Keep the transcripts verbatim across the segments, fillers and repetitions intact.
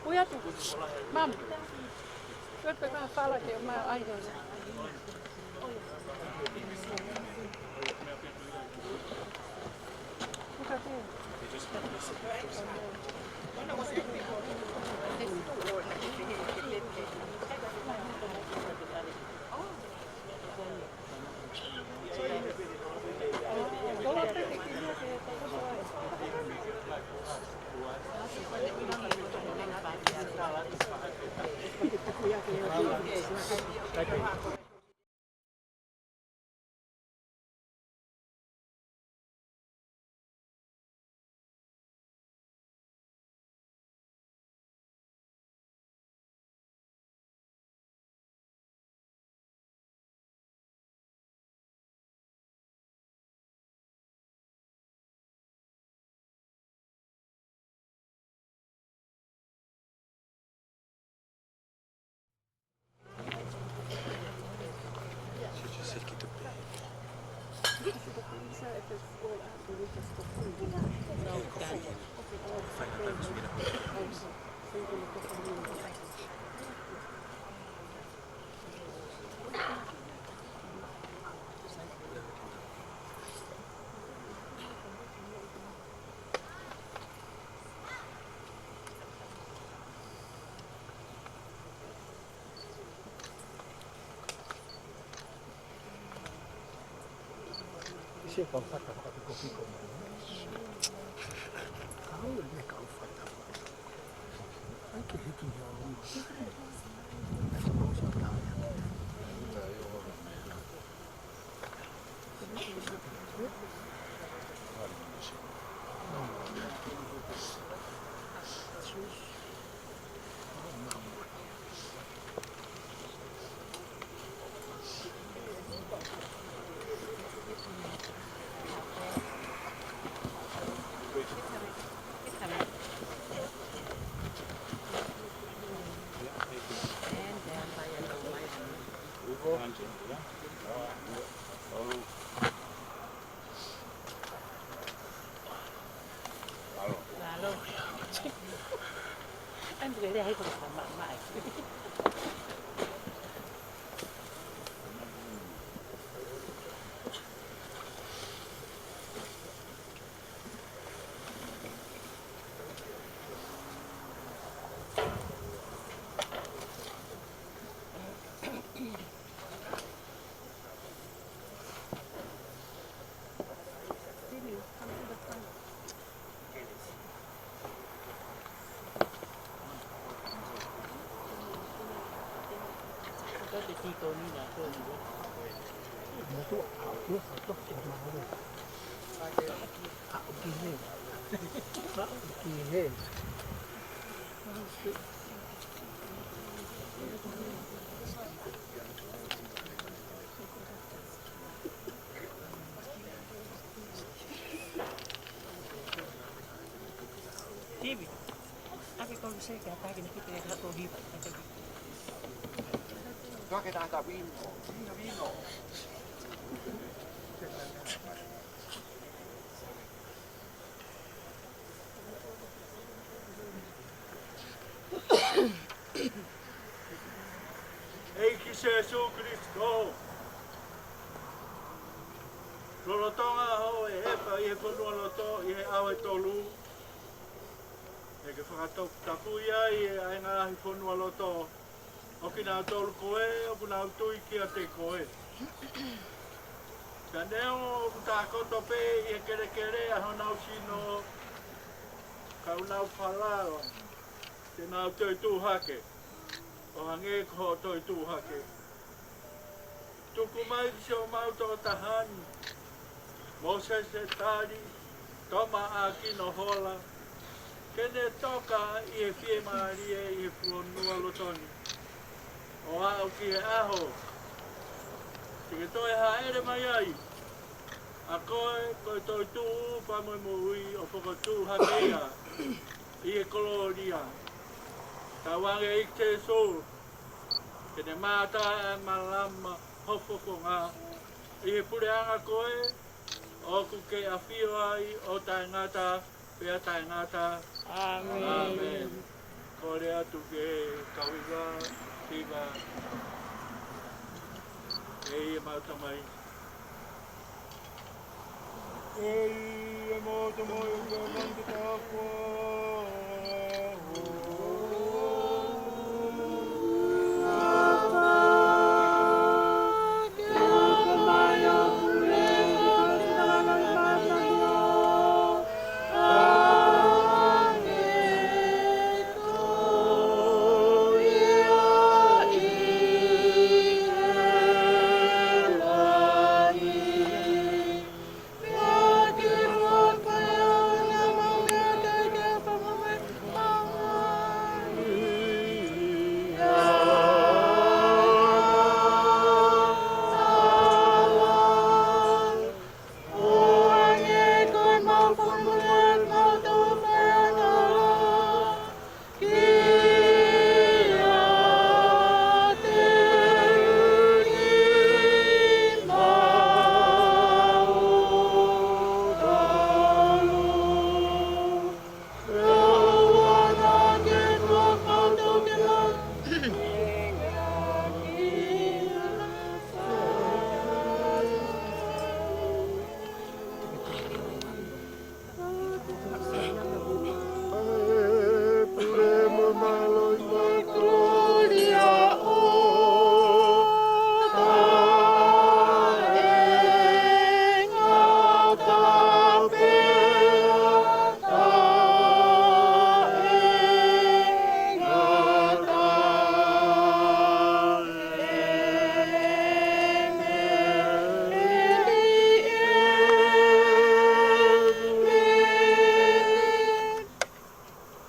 Ui atu. Mum. Tuʻu pē ka fala ke ma ai. Isi e kau fata fakapikopiko mai. Kau e meʻa kau fata. Ai ke hiki hia o luma. Ai ke mau sa tā. Hivi. Ake kolu se ke atake ni kipe ka ko hiva. Tuake taha vino. Vino, vino. ʻEiki Sēsū Kalaisi, lolotonga hoʻo ʻefa ʻi he fonualoto ʻi he ʻaho ʻe tolu, ʻe ke fakatapui ai ʻa e ngaahi fonualoto ʻo kinautolu ko ē ʻoku nau tui kiate koe. Pea neongo ʻoku takoto pē ʻi he kelekele ʻa honau sino, ka ʻoku nau falala te nau toetuʻu hake ʻo hangē ko hoʻo toetuʻu hake. Tuku mai ki siʻomau tokotaha ni, Mōsese Tali Toma ʻAkinohola, ke ne toka ʻi he fiemālie ʻi he fonualoto ni, ʻo aʻu ki he ʻaho te ke toe hāʻele mai ai, ʻa koe ko e toetuʻu pea mo e moʻui, ʻo fokotuʻu hake ia ʻi he kolōlia. Tauange ʻEiki Sēsū, ke ne mātā ʻa e malama ho fofonga ʻi he puleʻanga ko ē ʻoku ke ʻafio ai ʻo taʻengata pea taʻengata. ʻĀmeni. ʻĀmeni. Kole atu ke kau hiva, hiva. ʻEiki ʻemau Tamai. ʻEiki ʻemau Tamai ʻoku ʻi he langi, ke tau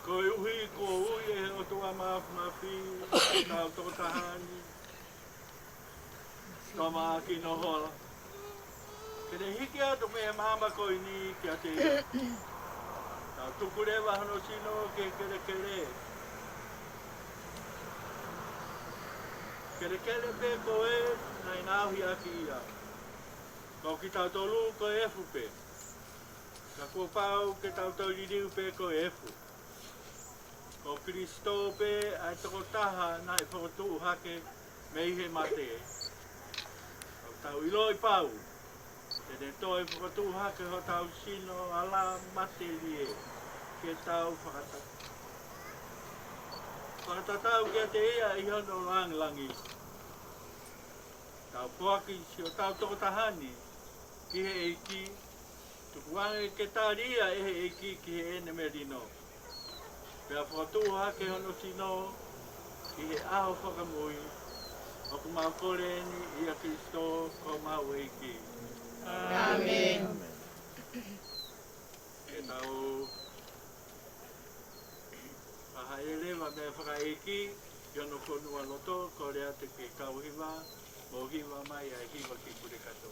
Koeʻuhi kuo ui ʻe he ʻOtua Māfimafi ʻa e tokotaha ni, Toma ʻAkinohola, ke ne hiki atu mei he maama ko eni kiate ia. Tau tuku leva hono sino ki he kelekele. Kelekele pē ko ē naʻe ngaohi ʻaki ia. Ko kitautolu ko e efu pē. Ka kuo pau ke tau toe liliu pē ko e efu. Ko Kalaisi pē ʻa e tokotaha naʻe fokotuʻu hake mei he mate. ʻOku tau ʻiloʻi pau te ne toe fokotuʻu hake hotau sino ala matelie ke tau fakata-, fakatatau kiate ia ʻi hono langilangi. Tau foaki siʻotau tokotaha ni ki he ʻEiki, tukuange ke tali ia ʻe he ʻEiki ki heʻene melino, pea fokotuʻu hake hono sino ʻi he ʻaho fakamui. ʻOku mau kole eni ʻia Kalaisi ko homau ʻEiki. ʻĀmeni. Ke tau ʻa ʻa e leva mei he fakaʻeiki, ʻi hono fonua loto, kole atu ke kau hiva, mo hiva mai ʻa e hiva ki Pulekatō.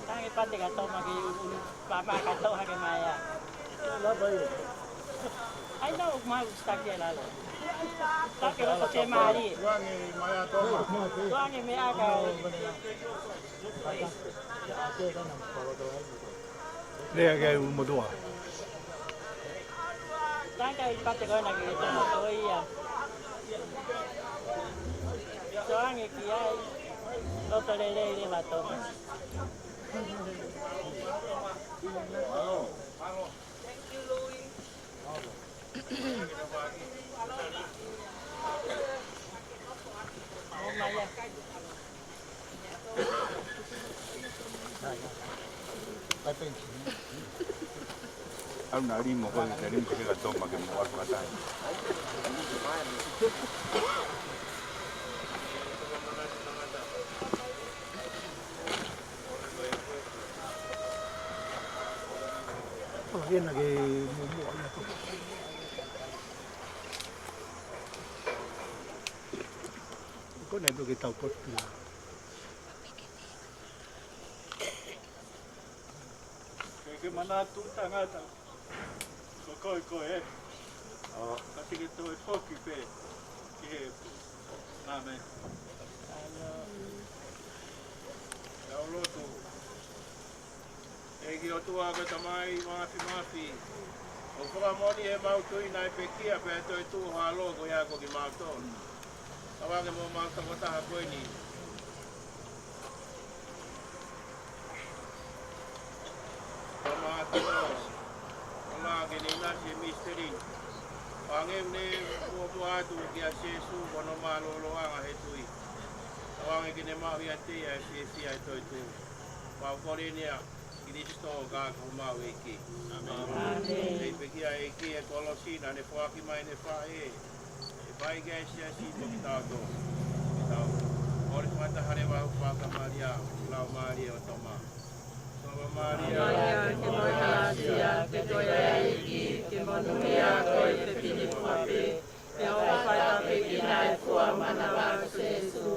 Tangi pate ka tau maki ulu, papa ka tau hake mai ia. Ai, nau ʻoku mau sitaki e lalo. Sitaki ʻo Sēmali. Tuange mai a toma. Tuange mei aka. Lea ke u motua. Tangi pate ko ena ke tau ko ia. Tuange ki ai. Loto lelei leva toma. Au na limo ko e limo ke la toma ke mo atu katai. Ko ena ke mo mo atu. Ko ena ke tau potu. Ke ke manatu tangata. Ko koe ko e. ʻO. Ka te ke toe foki pē ki he epu. ʻĀmeni. Tau lotu. ʻEiki ʻOtua ko e Tamai Māfimafi. ʻOku fakamoʻoni ʻemau tui naʻe pekia pea toetuʻu ho ʻAlo ko ia ko kimautolu. Tauange mo mau tokotaha ko eni. Tama atu. ʻOla ke ne ʻinasi e misiteli. Tauange ne muʻomuʻa atu kia Sīsū ko hono mālōlōʻanga he tui. Tauange ke ne maʻu ʻiate ia e fiefia e toetuʻu. Mau kole ni ʻia Kalaisi ko homau ʻEiki. ʻĀmeni. ʻEiki pekia ʻEiki e kolosi naʻa ne foaki mai ʻene faʻē. ʻE fai ki ai e siasi mo kitautolu. Kitautolu. ʻOku fakataha leva ʻa e Laumālie, Laumālie ʻo Tama. Sava Malia. Malia, ke mo e kalasia, ke toe ai ʻEiki, ke monūʻia koe ʻi he fefine fua pē. Pea ʻoku fai pē ki ai e fua manava ko Sīsū.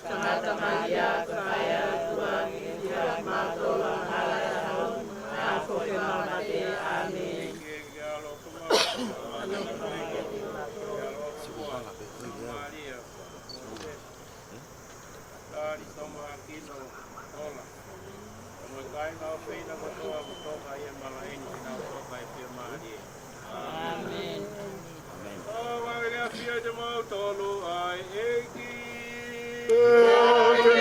Tangata Malia, ko e faʻē ʻa e ʻOtua, ke fai kimautolu ʻa e ngaahi hala ʻo e ʻaho ni, pea ʻi he ʻaho ʻo e mate. ʻĀmeni. Tali toma kino ola. Mo e kāinga ʻofeina kotoa ʻoku toka ʻi he malaʻe ni, ke nau toka ʻi he fiemālie. ʻĀmeni. ʻĀmeni. ʻOange ke ʻafio ʻiate kimautolu ʻa e ʻEiki. Ke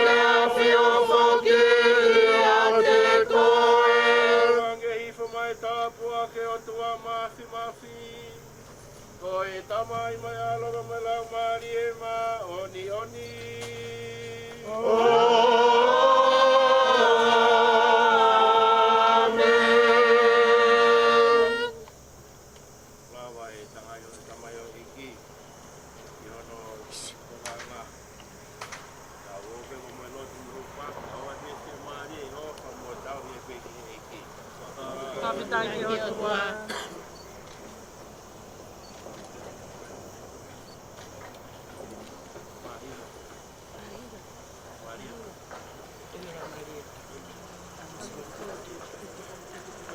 ʻafio foki ʻiate koe. ʻOange hifo mai tāpuaki ʻa e ʻOtua Māfimafi. Ko e Tamai mo e ʻAlo mo e Laumālie Māʻoniʻoni. ʻĀmeni. Lava e Tamai ʻo, Tamai ʻo e ʻEiki. ʻI hono tokanga. Tau ō pē mo e lotu mo e pāka, ʻoua te te mālie, ʻo ka mo tau ʻi he pē ki he ʻEiki. Fakafetaʻi ki he ʻOtua.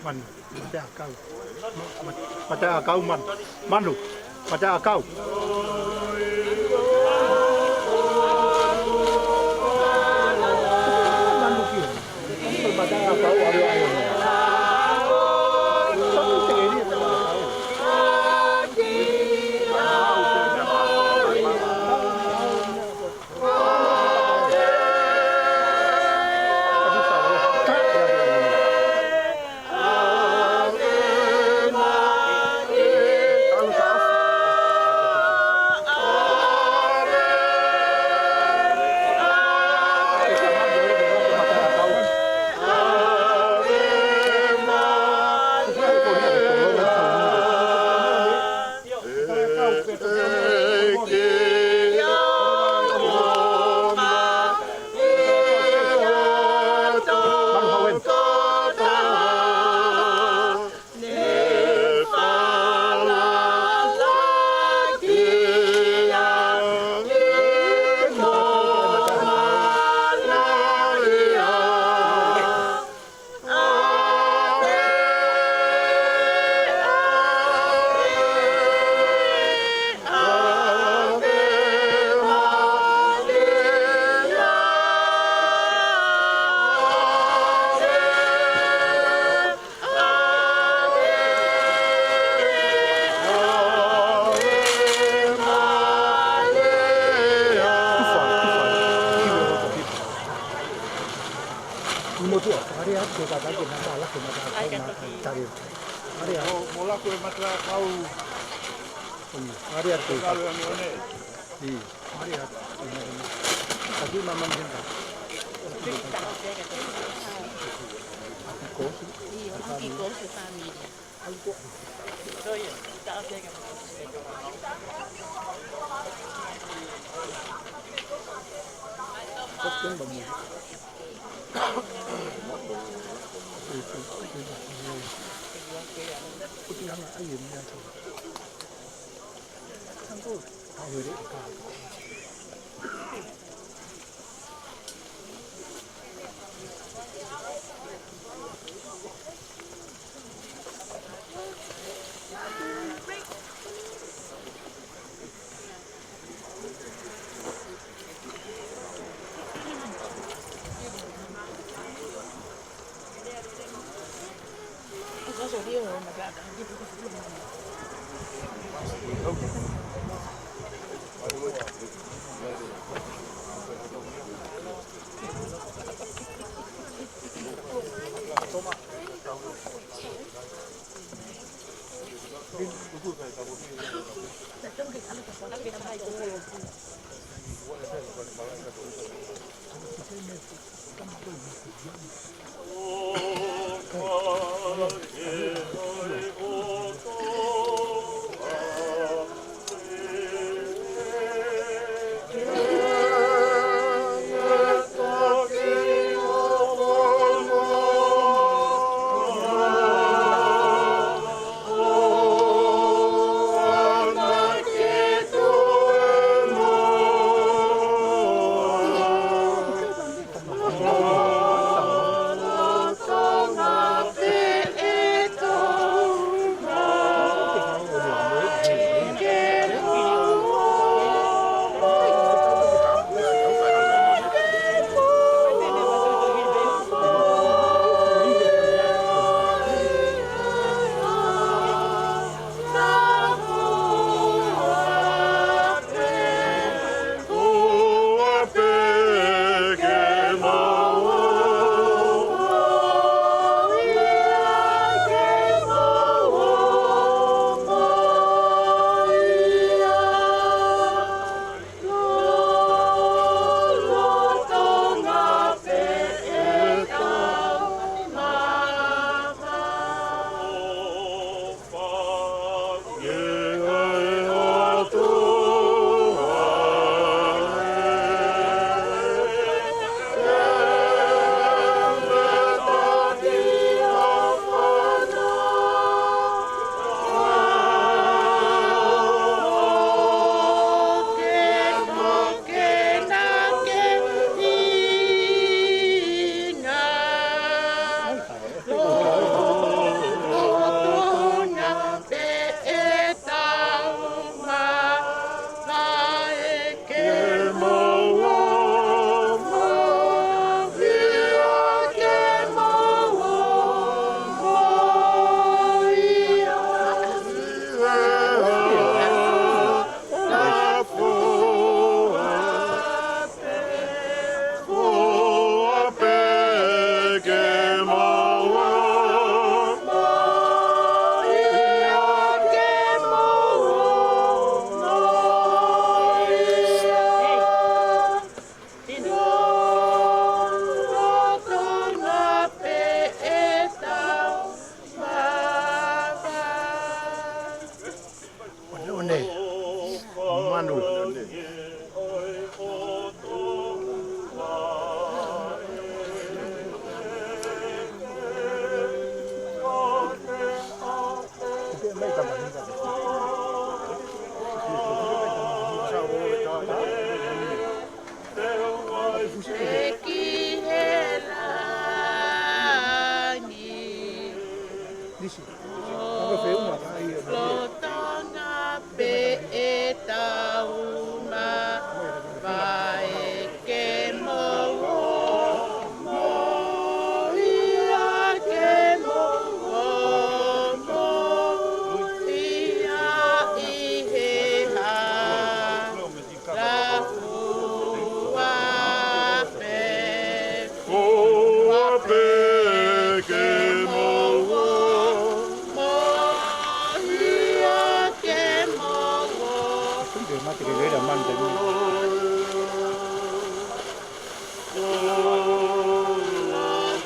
Manu, mateʻakau. Ma-, ma-, mateʻakau, manu. Manu, mateʻakau. Manu kia. Mateʻakau, alo, alo. Ko tua, ʻari atu ke kātaki na mala ke mata kau na tari. ʻAri atu. Mo, mo laku e mata kau. ʻAri atu. Kau e ʻaneʻone. ʻIo, ʻari atu. Taki mama mhenga. Ko. ʻIo, ki ko se familia.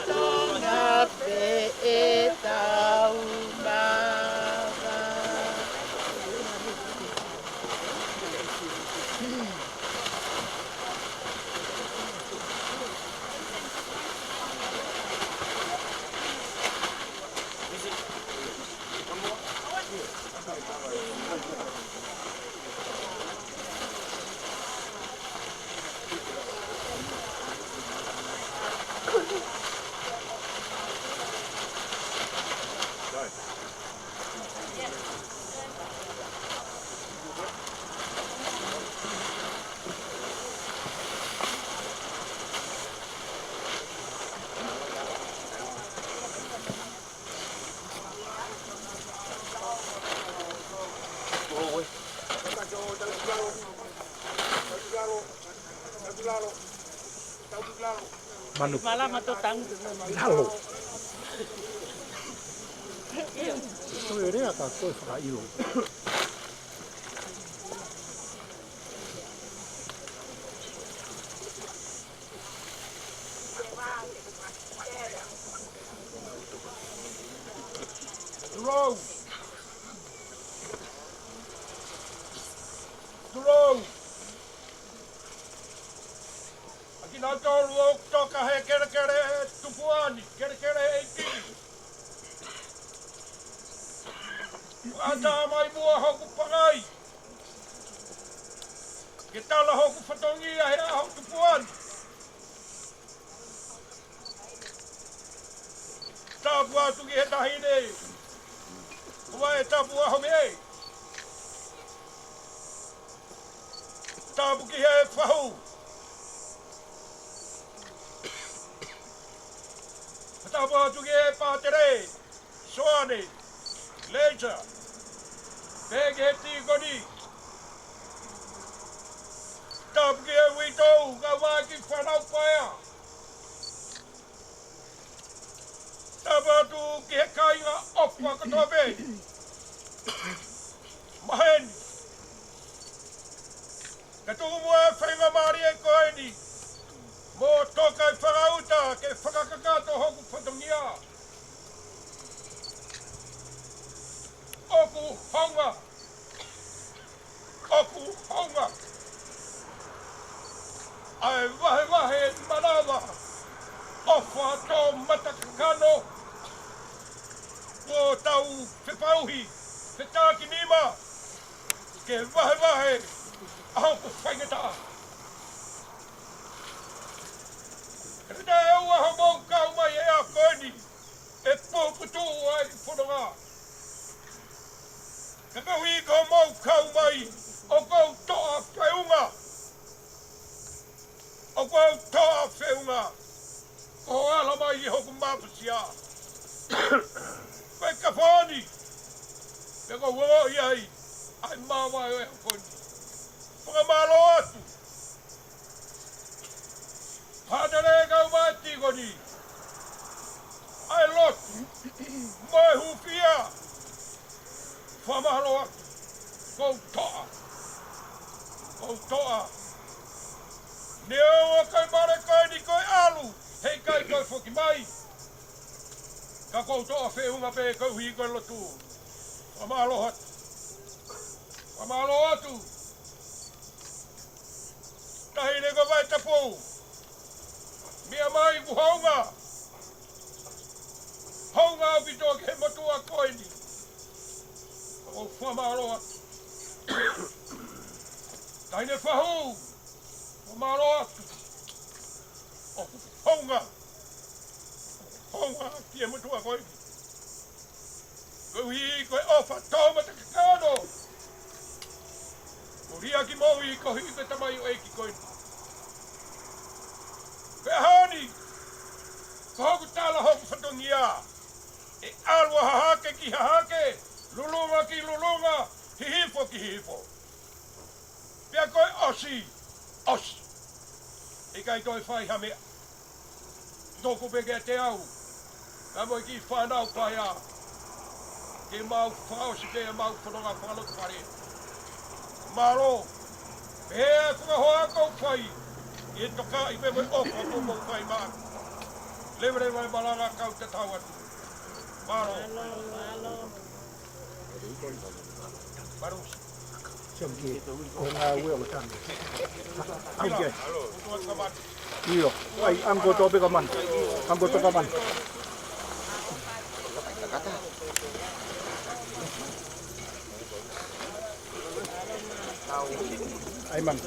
Tonga pē ʻe tau maʻu. Manu. Malama to tang. Lalo. Toe lea ka ko e fakaʻilo. Tulou. Tulou. ʻA kinautolu ʻoku toka he kelekele tupuʻa ni, kelekele ʻeiki ni. Kuo ʻatā mai muʻa hoku pangai ke tala hoku fatongia he ʻaho tupuʻa ni. Tapu atu ki he taʻahine, ʻoua ʻe tapu ʻaho meʻe. Tapu ki he fahu. Tapu atu ki he pātele, Soane, Leisa, pehē ki he tīkoni. Tapu ki he uitou, kae ʻumaʻā e kiʻi fānau paea. Tapu atu ki he kāinga ʻofa kotoa pē. Maheni. Ka tuku muʻa e faingamālie ko eni mo toka e fakauta ke fakakakato hoku fatongia. ʻOku hounga. ʻOku hounga ʻa e vahevahe manava ʻofa tō mata kakano. Kuo tau fepauhi, fetākinima, ke vahevahe ʻa hoku faingataʻa. He naʻe ʻoua hoʻomou kau mai he ʻaho ko eni ʻe puputuʻu ai fononga. Ka koeʻuhi ko hoʻomou kau mai, ʻoku ou toʻa feʻunga. ʻOku ou toʻa feʻunga. Ko hoʻo ala mai ʻi hoku mafasia. Ko e kafoa ni, pea ko hoʻo ʻi ai ʻa e māvae ʻo e ʻaho ni. Fakamālō atu. Pātele kae ʻumaʻā e tīkoni, ʻa e lotu mo e hūfia. Fakamālō atu. ʻOku ou toʻa. ʻOku ou toʻa. Neongo ko e mare ko eni ko e ʻalu, heʻikai ko e foki mai. Ka ʻoku ou toʻa feʻunga pē koeʻuhi ko e lotu. Fakamālō atu. Fakamālō atu. Taʻahine ko Vaitapu, meʻa mai kuo hounga. Hounga ʻaupito ki he motuʻa ko eni. ʻOku ou fakamālō atu. Taʻahine Fahu, fakamālō atu. ʻOku hounga. Hounga ki he motuʻa ko eni. Koeʻuhi ko e ʻofa tō mata kakano. Ko e liʻaki moʻui koeʻuhi ko e tamaioʻeiki ko eni. Pea ʻaho ni, ko hoku tala hoku fatongia, ʻe ʻalu ʻa Hahake ki Hahake, Lulunga ki Lulunga, Hihifo ki Hihifo. Pea ko e ʻosi, ʻosi. ʻIkai toe fai ha meʻa. Tuku pē kiate au, kae ʻumaʻā e kiʻi fānau paea, ke mau fakaʻosi pē ʻemau fononga fakalotofale. Mālō. Pea ko e fakahoa kuo u fai, ʻI he tokaʻi pē mo e ʻofa kuo mou fai maʻa. Leveleva e malanga kau tatau atu. Mālō. Mālō. Siam ki, ko e ngāue ʻo tanu. Au ke. ʻIo, ai, ango tō pē ka manu. Ango tō ka manu. Ai, manu.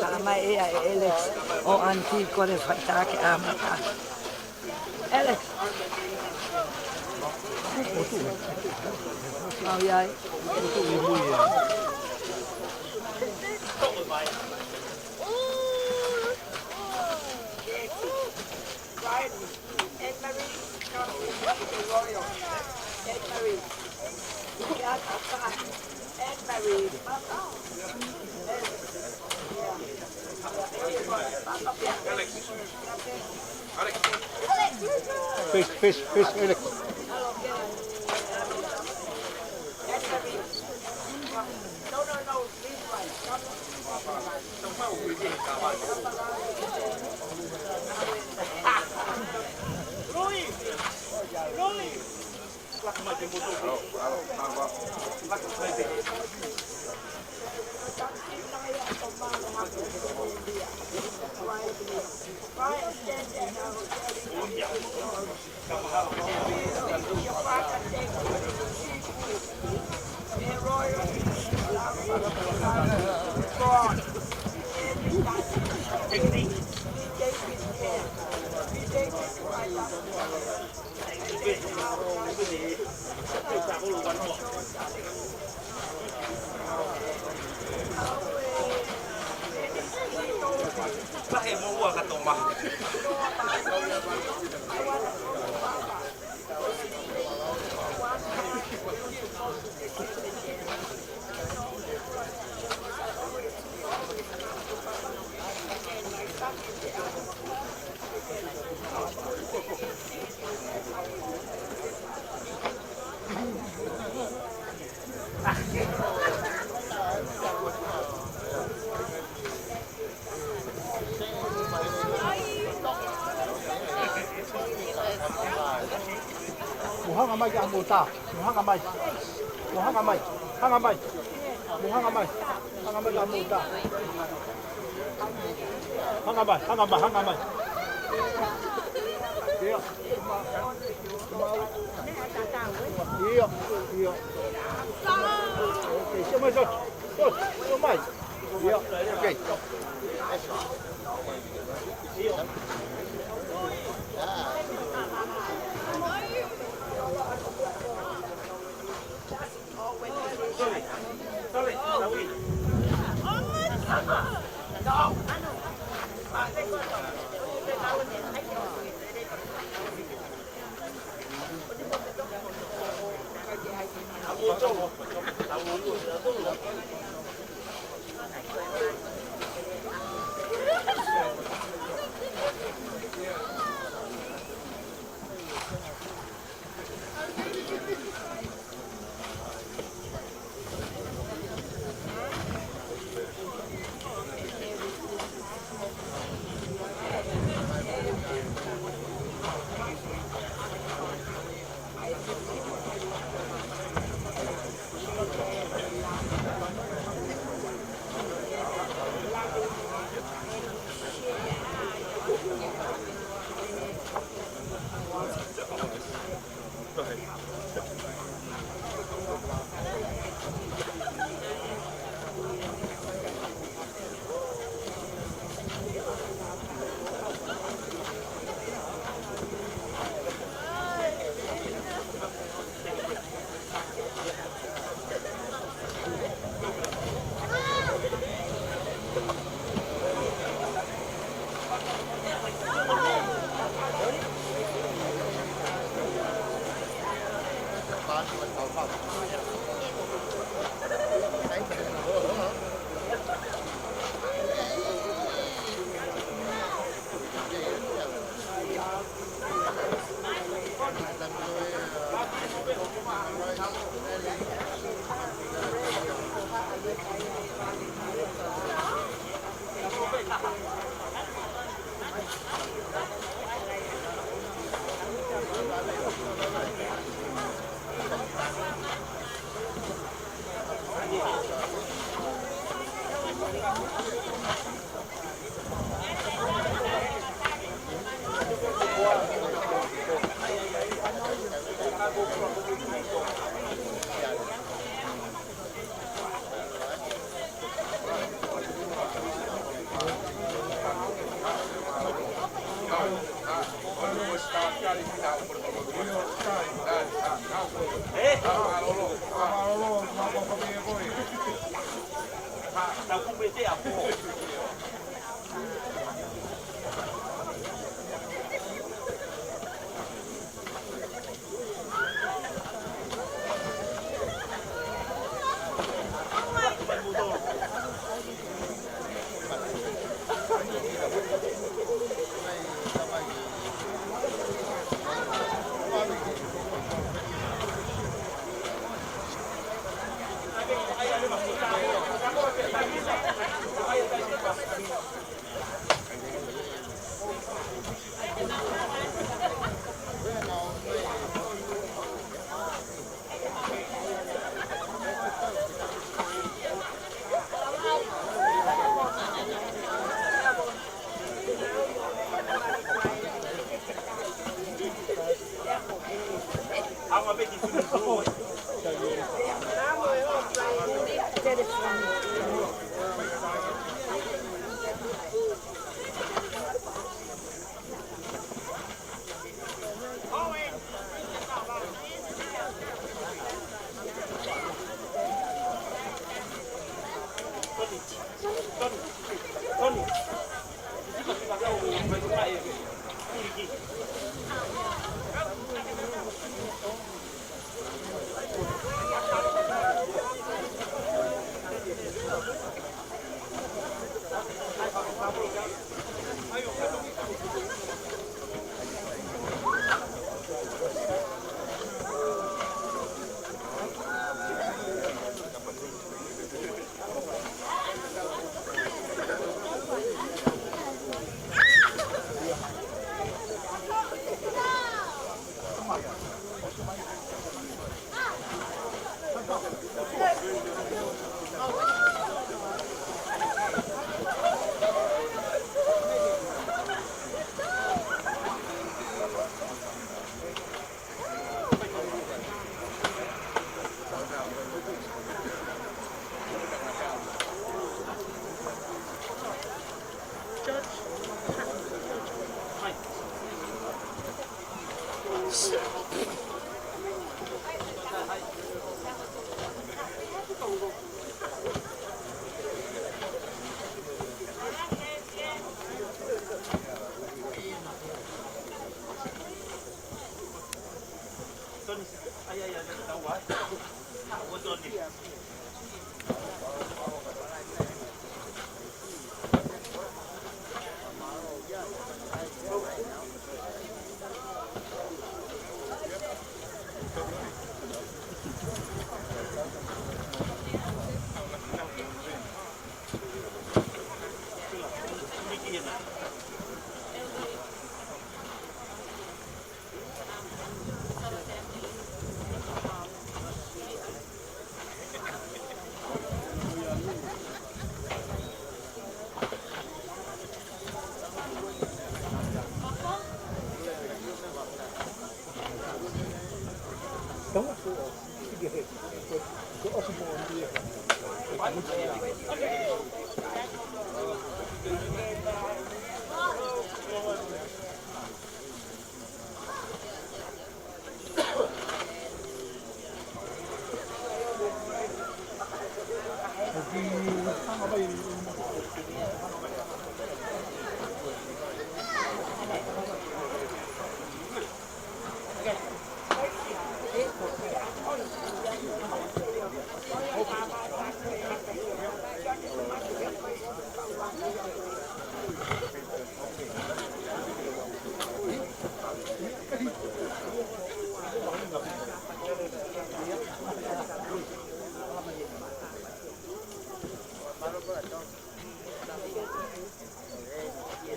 Tala mai ʻe Alex ʻo ʻanti ko e faitake ʻa mata. Alex. Mau ʻi ai. Anne-Marie, come with the royal. Anne-Marie. Anne-Marie. Face, face, face, Alex. Anne-Marie. No, no, no. Mo ua ka toma. Mo hanga mai ki he ʻaho tā. Mo hanga mai. Mo hanga mai. Hanga mai. Mo hanga mai. Hanga mai ki he ʻaho tā. Hanga mai, hanga mai, hanga mai. ʻIo. ʻIo, ʻio. Okay, sio mai, sio. Sio, sio mai. ʻIo, okay.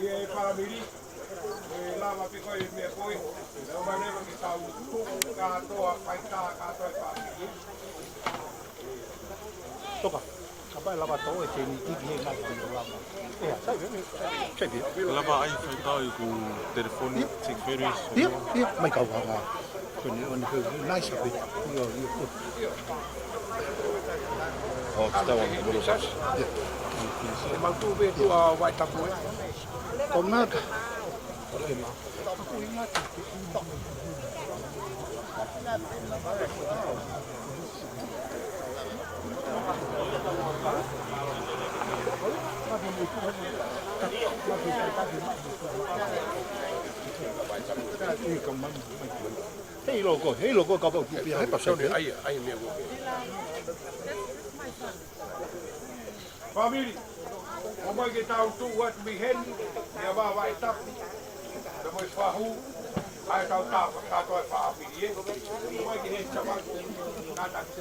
ʻIo, e fāmili, ʻe lava pē ko e meʻa ko ē, ʻe lava leva ke tau tuku kātoa, faitā kātoa e fāmili. Toka, kapau ʻe lava tō e tēniti ki he ngaahi fāmili lava. ʻIo, sai pē, sai pē. Lava ai faitā ʻi ku telefoni, ʻio, six various. ʻIo, ʻio, mai kau hanga. Ko eni, ʻo eni ko e nice of it. ʻIo, ʻio, good. Oh, it's that one, the middle section. Yeah. Mau tuʻu pē tuʻa Vaitapu ē. Ko ngata. Hei loko, hei loko, kapau kuo pia, hei pasau. Sorry, ai, ai, meʻa ko ē. Fāmili, ʻomai ke tau tuʻu atu mei heni, ʻi he vā Vaitapu, pea mo e fahu, ʻai tau tapa, kātoa e fāmili, ē. ʻOmai ke he tapa, kātaki.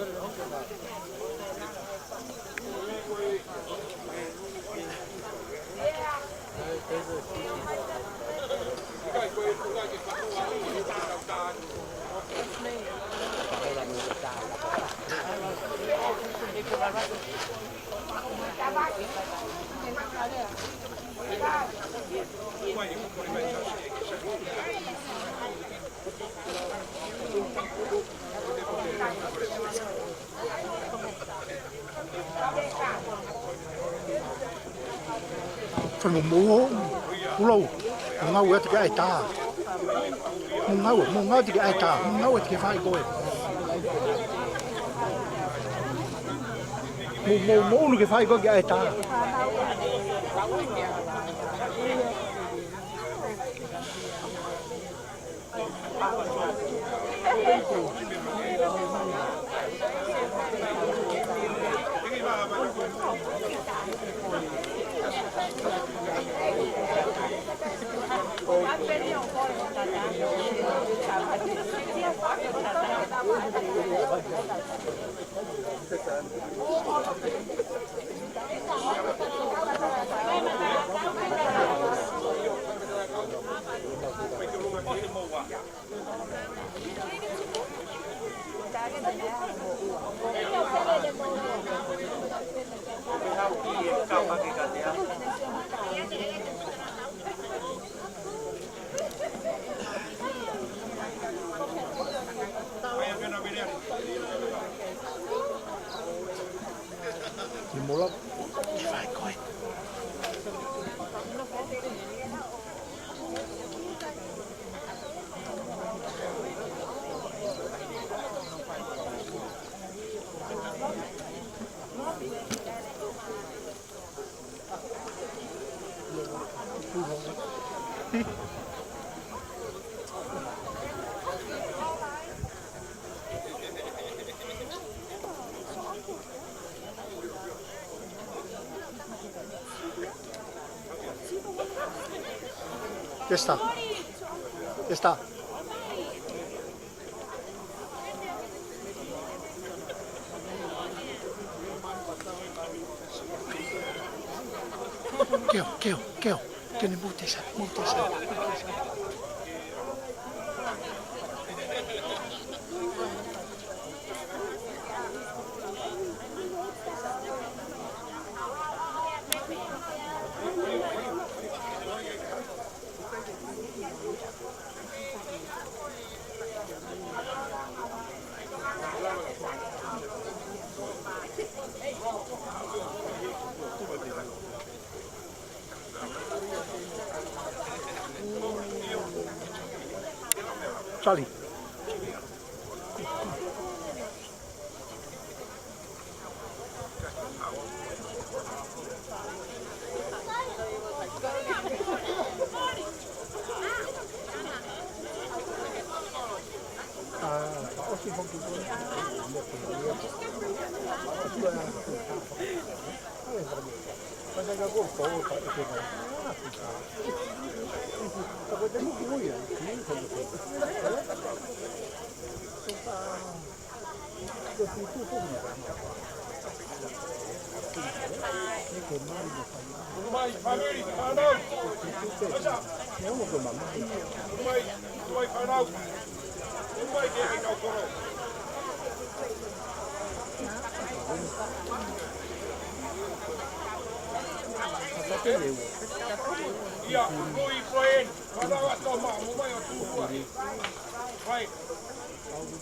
Fai mo mo, kulo, mo ngāue atu ki he ʻaitā. Mo ngāue, mo ngāue atu ki he ʻaitā, mo ngāue atu ki he faʻē ko ē. Mo, mo, mo ʻunu ki he faʻē ko ē ki he ʻaitā. Ki muʻa. Fai koe. Ya está. Ya está. Keo, keo, keo. Tiene mucha sal, mucha sal. Charlie.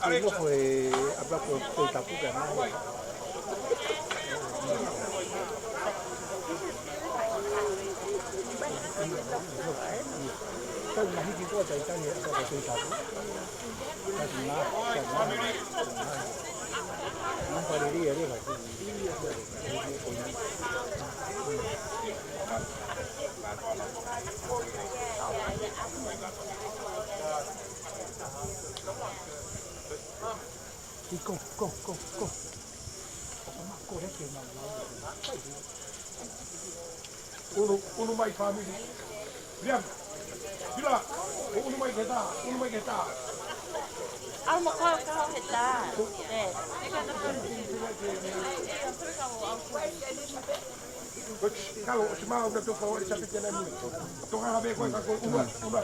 Alexa. Go, go, go, go. ʻUnu, ʻunu mai fāmili. Liam. Pila. ʻUnu mai ke tā. ʻUnu mai ke tā. Au mo kau kau he tā. ʻE. Kalo, ʻosi mau na toko o i sapi tena ni. Toka ha me koe ka koe ʻunu, ʻunu.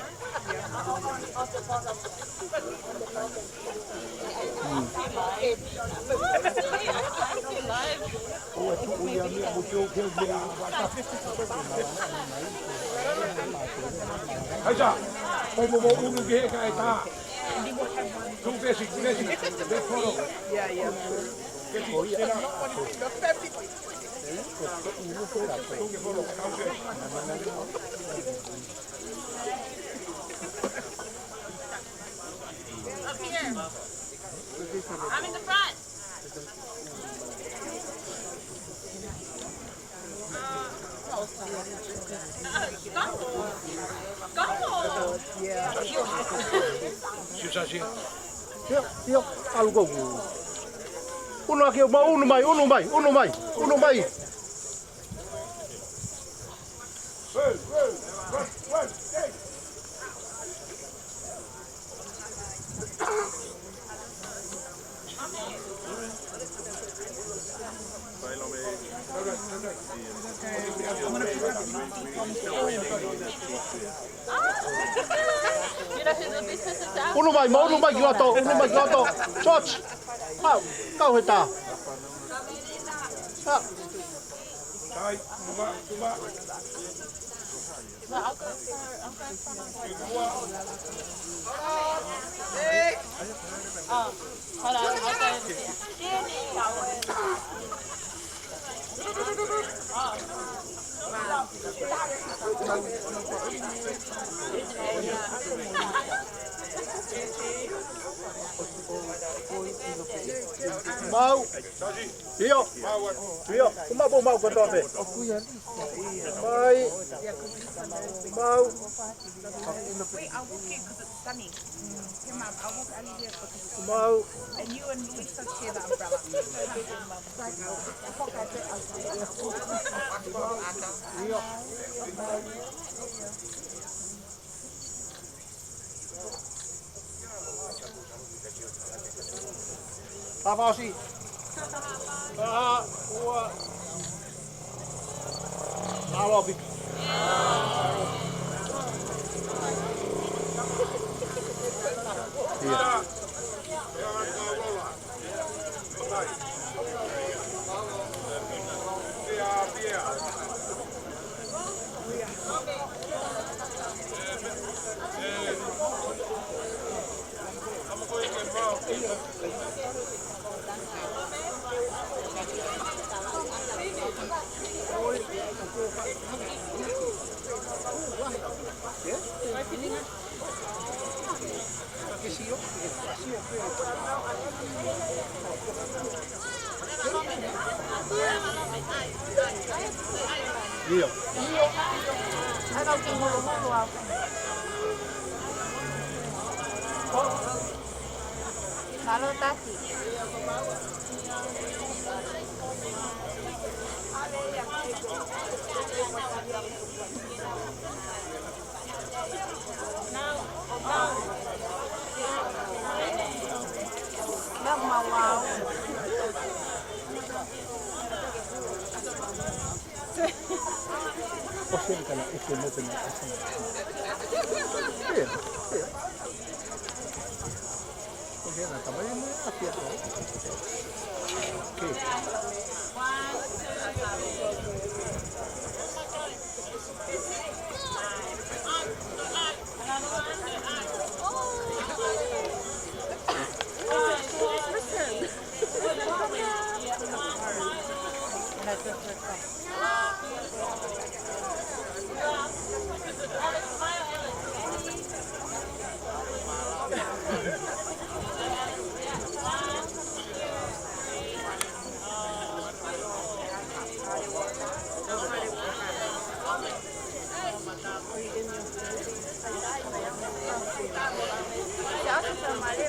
Aisa, ʻo mo mo ʻunu ke ka e tā. Tu pesi, pesi, pesi polo. Yeah, yeah. Pesi, tena. Up here. I'm in the front. Sio, sio, ʻalu kou. Unu ake, ma unu mai, unu mai, unu mai, unu mai. Unu mai, ma unu mai ki loto, unu mai ki loto. George, mau, kau he tā. Ah. Mau. ʻIo. ʻIo. Kuma po mau kotoa pē. Mai. Mau. Wait, I'll walk in 'cause it's sunny. Here, Mum, I'll walk under there 'cause it's Mau. And you and Lisa share the umbrella. ʻIo. Tafaʻosi. Taha, ua. Alofi. ʻIo. ʻIo. Mālō Tasi.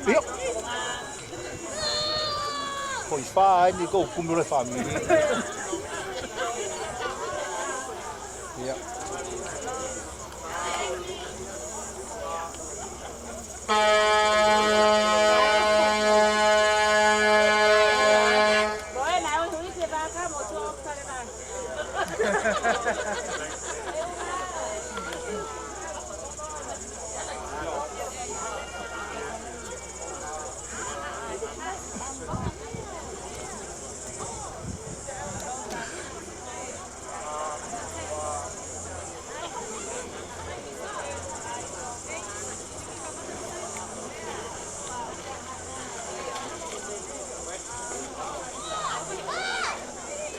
ʻIo. Ko e fā eni ʻoku kumi ʻo e fāmili. ʻIo.